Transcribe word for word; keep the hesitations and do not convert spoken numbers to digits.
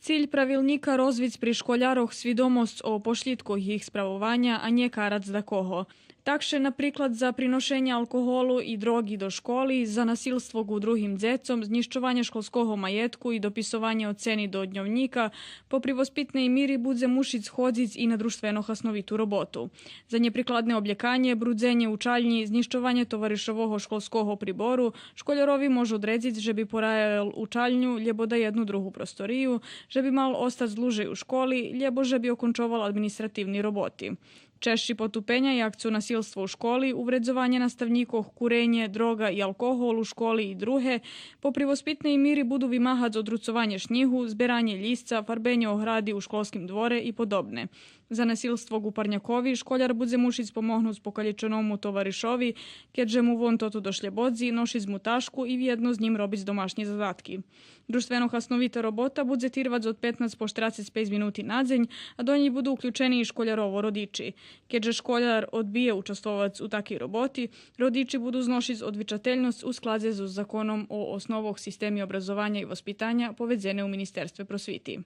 Циль правилнїка розвиц при школярох свидомосц о пошлїдкох їх справованя, а нє карац дакого. Так ше, наприклад, за приношенє алкоголу и дроґи до школи, за насилство ґу другим дзецом, знїщованє школского маєтку и дописованє оцени до дньовнїка, попри воспитней мири будзе мушиц ходзиц и на дружтвено-хасновиту роботу. За нєприкладне облєканє, брудзенє учальнї, знїщованє товаришового школского прибору, школярови можу одредзиц же би пораял учальню лєбо даєдну другу просторию, же би мал остац длужей у школи, лєбо же би окончовал административни роботи. Чежши потупеня, як цу насилство у школи, увредзованє наставнїкох, куренє, дроґа и алкоголу у школи и друге, попри воспитней мири буду вимагац одруцованє шнїгу, зберанє лїсца, фарбенє огради у школским дворе и подобне. За насилство ґу парнякови школяр будзе мушиц помогнуц покалїченому товаришови, кед же му вон тото дошлєбодзи, ношиц му ташку и вєдно з нїм робиц домашнї задатки. Дружтвено-хасновита робота будзе тирвац од петнац по штерацец пейц минути на дзень, а до нєй буду уключени и школярово родичи. Кед же школяр одбиє участвовац у такей роботи, родичи буду зношиц одвичательносц у складзе зоз законом о основох системи образованя и воспитаня, поведзене у Министерстве просвити.